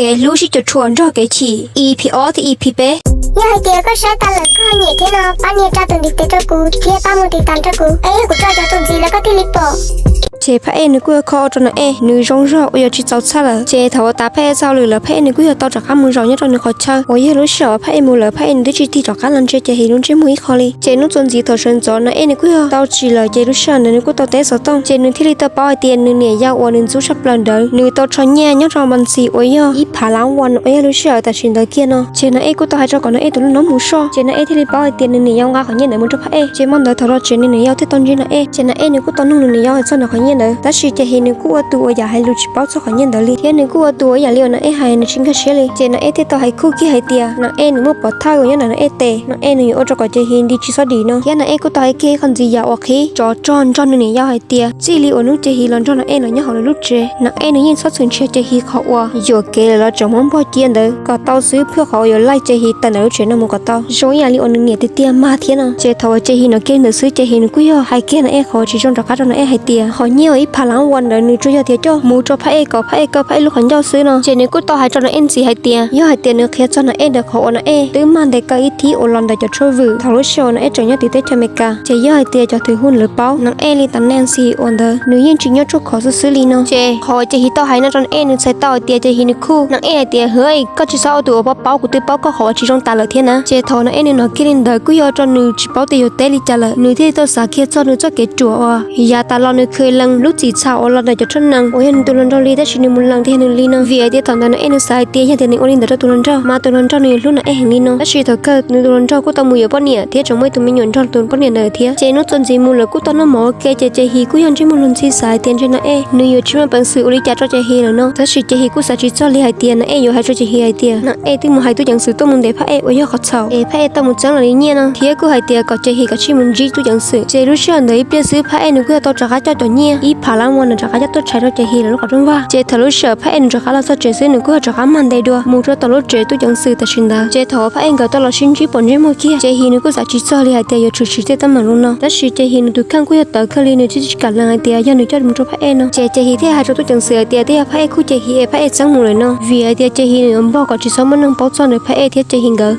Kev hlub sib cuam tshuam nrog kev chim, E P ob thiab E P peb. Yog hais tias koj saib tas lawm koj ho nyiam thiab no, pab nias rau tus ntiv tes rau kuv thiab pab mus tiv tas rau kuv, es yog kuv tso cov tus ntxiv lawm koj thiaj li pom. Ces Phaj Ej nws kuj yog kho ua rau Nas Ej nws zoo zog uas yog tsis txaus txhaj lawm. Ces thaum uas tas Phaj Ej txoj hauj lwm lawm Phaj Ej nws kuj yog tau rov qab mus zaum nyob rau nws qhov chaw uas yog lub sij hawm uas Phaj Ej mus lawm Phaj Ej nws twb tsis tig rov qab los ntsia Ceg His lub ntsej muag ib qho li. Ces hnub txuas ntxiv thaum sawv ntxov Nas Ej nws kuj yog tau tsim lawm ces lub sij hawm ntawd nws kuj tau teb xov tooj ces nws thiaj li tau paub hais tias nws niam yau uas nws ntxub tshaj plaws ntawd nws tau rho nyiaj nyob rau Mas Ntxis uas yog ib phav lab vas uas yog lub sij hawm tam sim ntawd kiag no. Ces Nas Ej kuj tau hais rau kom Nas Ej tus lub hnub mus soj ces Nas Ej thiaj li paub hais tias nws niam yau nqa qhov nyiaj ntawd mus rau Phaj Ej. Ces hmo ntawd thaum los tsev nws niam yau thiaj tau ntsib Nas Ej ces Nas Ej nws kuj tau nug nws niam yau hais txog ntawm qhov nyiaj ntawd tab sis Ceg His nws kuj ua tus uas yam hais lus tsis paub txog qhov nyiaj ntawd li thiab nws kuj ua tus uas yam li uas Nas Ej hais nws tsis nkag siab li. Ces Nas Ej thiaj tau hais khuj kiag hais tias Nas Ej nws muaj pov thawj uas nyob ntawm Nas Ej tes, Nas Ej nws yuav ua rau kom Ceg His nti tsis txhob dim no. Thiab Nas Ej kuj tau hais kiag ib qho ntxiv yam uas qhib tsov rog nrog nws niam yau hais tias txij li uas hnub Ceg His los nrog Nas Ej los nyob hauv lawv lub tsev Nas Ej nws yeej txhob txwm nrhiav Ceg His qhov uas yuam kev lawm los tseem muab npog cia ntawd kom tau xwb pliag qhov uas yuav laij Ceg His tawm ntawm lub tsev no mus kom tau zoo ib yam li uas nws niam tiag tiag mag thiab no. Ces thaum uas Ceg His hnov kiag li ntawd xwb Ceg His nws kuj yog hais kiag Nas Ej qhov tsis zoo rov qab rau Nas Ej hais tias qhov nyiaj uas ib phav lab vas ntawd nws tsuas yog tias coj mus rau Phaj Ej kom Phaj Ej kaw Phaj Ej lub qhov ncauj xwb no. Ces nws kuj tau hais rau Nas Ej ntxiv hais tias yog hais tias nws qhia txog Nas Ej ntawm qhov uas Nas Ej twb mag ntes kaw ib thib uas los ntawm cov tshuaj vwm thaum lub sij hawm uas Nas Ej tseem nyob tim teb chaws Amelikas ces yog hais tias cov thwv hu lawv paub Nas Ej li tas Nas Ntxis uas ntawd nws yeej tsis nyob tsuj khov xwb xwb li no. Ces qhov uas Ceg His tau hais no rau Nas Ej nws txhais tau hais tias Ceg His nws khuj Nas Ej hais tias hwv, koj tsis txhob ua tus uas paub paub, kuv twb paub koj qhov uas tsis zoo tas lawm thiab na. Ces thaum Nas Ej nws hnov kiag li ntawd kuj yog ua rau nws tsis paub tias yuav teb li cas lawm, nws thiaj li tau xav kiag txog nws txoj kev ruam uas yav tas los nws kheev lees lub txim txhaum uas los ntawm cov tshuaj nees uas yog nws tus hluas nraug li tab sis nws mus lees tiag nws li no. Vim hais tias thaum ntawd Nas Ej nws xav hais tias yog tias nws ua li ntawd rau tus hluas nraug mas tus hluas nraug nws yuav hlub Nas Ej heev li no. Tab sis thaum kawg nws tus hluas nraug kuj tau mus yuav poj niam thiab tseem muaj ib tug me nyuam nrog tus poj niam ntawd thiab. Ces hnub txuas ntxiv mus lawm kuj tau noj mov ua ke ces Ceg His kuj yog ntsej muag luag ntxhi xav hais tias ntshe Nas Ej nws yuav tsis muaj peev xwm ua li cas rau Ceg His lawm no. Tab sis Ceg His kuj xav tsis txog li hais tias Nas Ej yuav hais rau Ceg His hais tias Nas Ej twb mus hais tub ceev xwm tuaj mus ntes Phaj Ej uas yog qhov txhaum es Phaj Ej tau mus txeeb los li nyiaj no thiab kuj hais tias kom Ceg His kav tsij mus ntsib tub ceev xwm. Ces lub sij hawm ntawd ib pliag xwb Phaj Ej nws kuj yog tau rov qab coj cov nyiaj ib phav lab vas ntawd rov qab coj tuaj tshais rau Ceg His lawv lub qhov rooj vag. Ces thaum lub sij hawm Phaj Ej nws rov qab los txog tsev xwb nws kuj yog rov qab mag ntes dua mus rau tom lub tsev tub ceev xwm tam sim ntawd. Ces thaum uas Phaj Ej nkawd tau los sib ntsib pom ntsej muag kiag Ceg His nws kuj xav tsis txog li hais tias yuav tshwm sim tej teeb meem zoo no. Tab sis Ceg His nws tus kheej kuj yog tawv kawg li nws thiaj tsis kam lees hais tias yog nws coj mus rau Phaj Ej no. Ces Ceg His thiaj hais rau tub ceev xwm hais tias twb yog Phaj Ej khuj Ceg His es Phaj Ej txeeb mus lawm no. Vim hais tias Ceg His nws yuav npog kom tsis txhob muaj neeg paub txog ntawm Phaj Ej thiab Ceg His nkawd,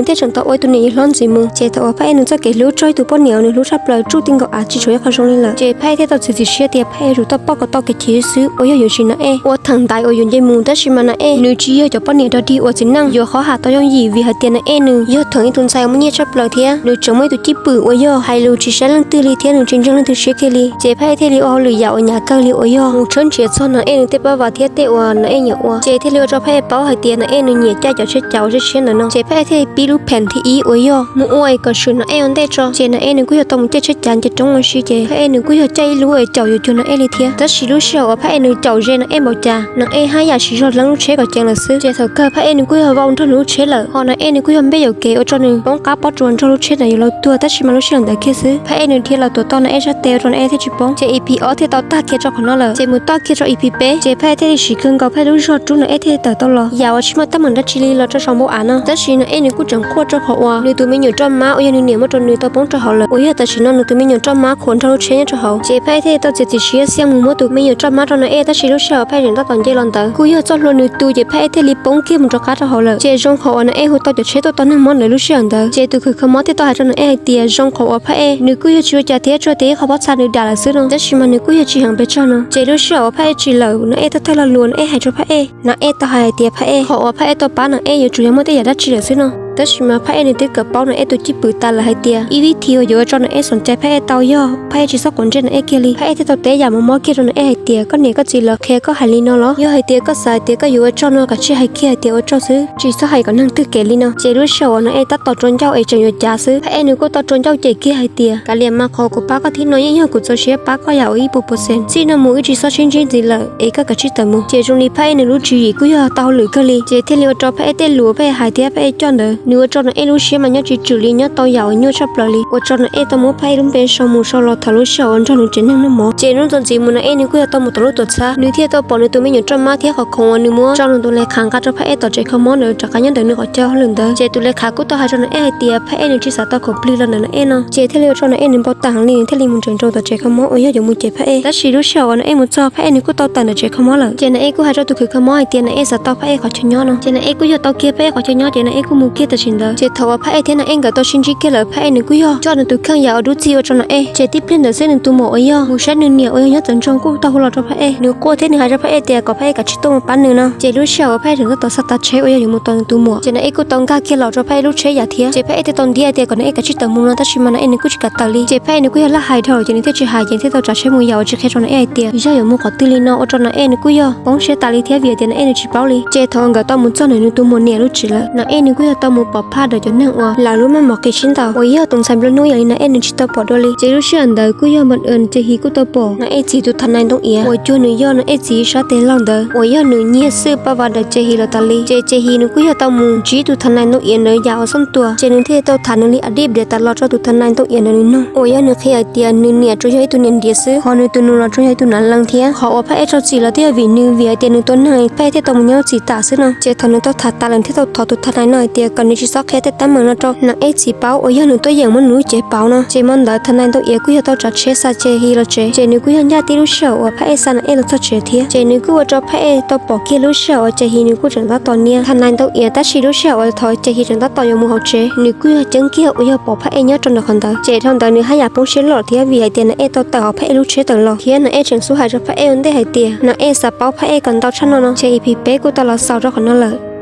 thiaj tseem tau ua ib tug niam yau hlob ntxiv mus. Ces thaum uas Phaj Ej nws txoj kev hlub txog ib tug poj niam uas nws hlub tshaj plaws tsuj ti nkaus av tsis tshuav ib qho zoo li lawm, ces Phaj Ej thiaj tau txiav txim siab tias Phaj Ej yuav tsum tau pab kom tau kev chim xwb uas yog yuav tsim Nas Ej ua theem ntaiv uas yuav nce mus. Tab sis mas Nas Ej nws tsis yog cov poj niam dog dig uas txiv neej yuav qhov ham tau yooj yim, vim hais tias Nas Ej nws yog theem ib tug ntxhais uas muaj nyiaj tshaj plaws thiab nws tseem muaj ib tug cwj pwm uas yog hais lus tsis saib leej twg li thiab nws tsis ntseeg leej twg siab kiag li. Ces Phaj Ej thiaj li ua hauj lwm yam uas hnyav kawg li uas yog mus tshawb nrhiav txog Nas Ej nws tej pab vas thiab tej uas Nas Ej nyiam ua. Ces thiaj li ua rau Phaj Ej paub hais tias Nas Ej nws nyiam caij cov tsheb cav uas siab siab ntawd no. Ces Phaj Ej thiaj li pib lub pheem thib ib uas yog mus ua es kom swm Nas Ej ua ntej tso. Ces Nas Ej nws kuj yog tau mus caij tsheb cav nce roob ua si, ces Phaj Ej nws kuj yog caij ib lub es caum yuav cuag Nas Ej li thiab. Tab sis lub sij hawm uas Phaj Ej nws caum ze Nas Ej npaum cas, Nas Ej haj yam siv zog dleeb lub tsheb kom ceev lawm xwb. Ces thaum kawg Phaj Ej nws kuj yog vau nrog lub tsheb lawm, ho Nas Ej nws kuj yog npej yuam kev ua rau nws poob qab pob tsuas nrog lub tsheb ntawd yuav luag tuag. Tab sis mas lub sij hawm ntawd kiag xwb Phaj Ej nws dhia los tuav tau Nas Ej sab tes ua rau Nas Ej thiaj tsis poob. Ces E P ob thiaj tau tag kiag rau qhov no lawm. Ces mus txog kiag rau E P peb, ces Phaj Ej thiaj li siv kawg nkaus Phaj Ej lub zog rub Nas Ej thiaj li tawm tau los yam uas tsis muaj teeb meem dab tsi li los rau saum npoo av no. Tab sis Nas Ej nws kuj tseem quaj rau qhov uas nws tus me nyuam roj mab uas yog nws niam muab rau nws tau poob rau hauv lawm, uas yog tam sim no nws tus me nyuam roj mab khuam nrog lub tsheb nyob rau hauv. Ces Phaj Ej thiaj li tau txiav txim siab xiaj mus muab tus me nyuam roj mab rau Nas Ej, tab sis lub sij hawm Phaj Ej tseem tab tom nce los ntawd kuj yog txoj hlua nws tu, ces Phaj Ej thiaj li poob kiag mus rov qab rau hauv lawm. Ces zoo qhov uas Nas Ej hu tau cov tsheb tuaj tau neeg mob ntawd lub sij hawm ntawd, ces tus khwv kho mob thiaj tau hais rau Nas Ej hais tias zoo qhov uas Phaj Ej nws kuj yog tsis ua cas thiab, tsuas tias ib qho pob txha nws dam lawm xwb no, tab sis mas nws kuj yog tsis heev pes tsawg no. Ces lub sij hawm uas Phaj Ej tsim lawm, Nas Ej thawj thawj lo lus uas Nas Ej hais rau Phaj Ej, Nas Ej tau hais tias Phaj Ej, qhov uas Phaj Ej tau pab Nas Ej yuav tsum yog muaj tej yam dab tsi lawm xwb no. Tab sis mas Phaj Ej nws twb kawm paub Nas Ej tus cwj pwm tas lawm hais tias ib vib thi uas yuav ua rau Nas Ej xom cai Phaj Ej tau yog Phaj Ej tsis txhob quav ntsej Nas Ej kiag li. Phaj Ej thiaj tau teb yam mob mob kiag rau Nas Ej hais tias koj niam koj txiv lawv qhia koj hais li no los? Yog hais tias koj xav hais tias koj yuav ua rog no, kav tsij hais kiag hais tias ua rog xwb, tsis txhob hais kom neeg twg kev li no. Ces lub sij hawm uas Nas Ej tab tom rua ncauj es tseem yuav cav xwb, Phaj Ej nws kuj tau rua ncauj cem kiag hais tias kav liam mas, qhov kuv pab koj thiab no yeej yog kuv txaus siab pab koj yam ua ib puas percent. Txij no mus wb tsis txhob sib ntsib ntxiv lawm es koj kav tsij tawm mus. Ces zoo li Phaj Ej nws lub tswv yim kuj yog tau hauj lwm kawg li, ces thiaj li ua rau Phaj Ej tej lus Phaj Ej hais thiab Phaj Ej coj ntawd Nws ua rau Na Ej lub siab mas nyob tsis tswm li, nyob tau yam uas nyuaj tshaj plaws li, ua rau Na Ej tau muab Phaj Ej lub npe sau mus sau los thaum lub sij hawm uas nrog nws tsev neeg noj mov. Ces hnub txuas ntxiv mus Na Ej nws kuj yog tau mus tom lub tuam txhab, nws thiaj tau pom nws tus me nyuam roj mab thiab qhov khoom uas nws muab tso nws tus le khav nqa rau Phaj Ej tom tsev kho mob ntawd rov qab nyob ntawm nws qhov chaw hauj lwm ntawd. Ces tus le khav kuj tau hais rau Na Ej hais tias Phaj Ej nws tsis xav tau khoom plig los ntawm Na Ej no, ces thiaj li ua rau Na Ej nws npau taws heev li, nws thiaj li mus nrawm nroos tom tsev kho mob uas yog yuav mus cem Phaj Ej. Tab sis lub sij hawm uas Na Ej mus txog, Phaj Ej nws kuj tau tawm ntawm tsev kho mob lawm. Ces Na Ej kuj hais rau tus khwv kho mob hais tias Na Ej xav tau Phaj Ej qhov chaw nyob no, ces Na Ej kuj yog tau kiag Phaj Ej qhov chaw nyob, ces Na Ej kuj mus kiag tam sim ntawd. Ces thaum uas Phaj Ej thiab Na Ej nkawd tau sib ntsib kiag lawm, Phaj Ej nws kuj yog coj nws tus kheej yam uas dub txig ua rau Na Ej. Ces tib pliag ntawd xwb nws tus muam uas yog mus saib nws niam uas yog nyob txawv ntsoog kuj tau hu los rau Phaj Ej, nws quaj thiab nws hais rau Phaj Ej tias kom Phaj Ej kav tsij tuaj mus pab nws no. Ces lub sij hawm uas Phaj Ej tseem tab tom xav tav tsheb uas yog yuav mus tos nws tus muam, ces Na Ej kuj tau nkag kiag los rau Phaj Ej lub tsheb yam thiab. Ces Phaj Ej thiaj tau ntiab tias kom Na Ej kav tsij tawm mus no, tab sis mas Na Ej nws kuj tsis kam tawm li. Ces Phaj Ej nws kuj yog laj hais dhau lawm ces nws thiaj tsis hais, ces thiaj tau tsav tsheb mus yam uas tsis qhia rau Na Ej hais tias yog yuav mus qhov twg li no, ua rau Na Ej nws kuj yog poob siab tas li thiab vim tias Na Ej nws tsis paub li. Ces thaum nkawd tau mus txog ntawm nws tus muam niam lub tsev lawm, Na Ej nws kuj yog tau mus pom Phaj Ej cov neeg uas lawv lub meej mom qis sib ntaus uas yog tus ntxhais nplua nuj ib yam li Na Ej nws tsis tau pom dua li. Ces lub sij hawm ntawd kuj yog Npam Ws Ceg His kuj tau pom Na Ej txiv tus thas nais Ntoo Iav uas cuag nws yog Na Ej txiv sab tes laug ntawd uas yog nws nyiag xwb pab vas daws Ceg His los tas li. Ces Ceg His nws kuj yog tau mus ntsib tus thas nais Ntoo Iav ntawd yam uas xub ntuas, ces nws thiaj tau tham nws li a dib diav tas los rau tus thas nais Ntoo Iav ntawd nws noog uas yog nws qhia hais tias nws niam tsuas yog ib tug niam ntiav xwb, ho nws tus nus los tsuas yog ib tug nav lees thiab qhov uas Phaj Ej raug txim los twb yog vim nws, vim hais tias nws tua neeg Phaj Ej thiaj tau mus nyob txim tam xwb no. Ces thaum nws tau tham tas lawm nws thiaj tau thov tus thas nais no hais tias kom nws tsis txhob qhia tej teeb meem no rau Na Ej txiv paub uas yog nws tuaj yeem muab nws lub cev pauv no. Ces hmo ntawd thas nais Ntoo Iav kuj yog tau tsav tsheb xa Ceg His los tsev, ces nws kuj yog ncaj tib lub sij hawm uas Phaj Ej xa Na Ej los txog tsev thiab. Ces nws kuj ua rau Phaj Ej tau pom kiag lub sij hawm uas Ceg His nws kuj tseem tab tom nias thas nais Ntoo Iav, tab sis lub sij hawm uas thaum Ceg His tseem tab tom yuav mus hauv tsev nws kuj yog ceeb kiag uas yog pom Phaj Ej nyob rau ntawm qhov ntawd. Ces dhau ntawd nws haj yam poob siab loj thiab vim hais tias Na Ej tau tawm hauv Phaj Ej lub tsheb tawm los, thiab Na Ej tseem xub hais rau Phaj Ej ua ntej hais tias Na Ej xav paub Phaj Ej kom ntau tshaj no no. Ces E P peb kuj tau los xaus rau qhov no lawm.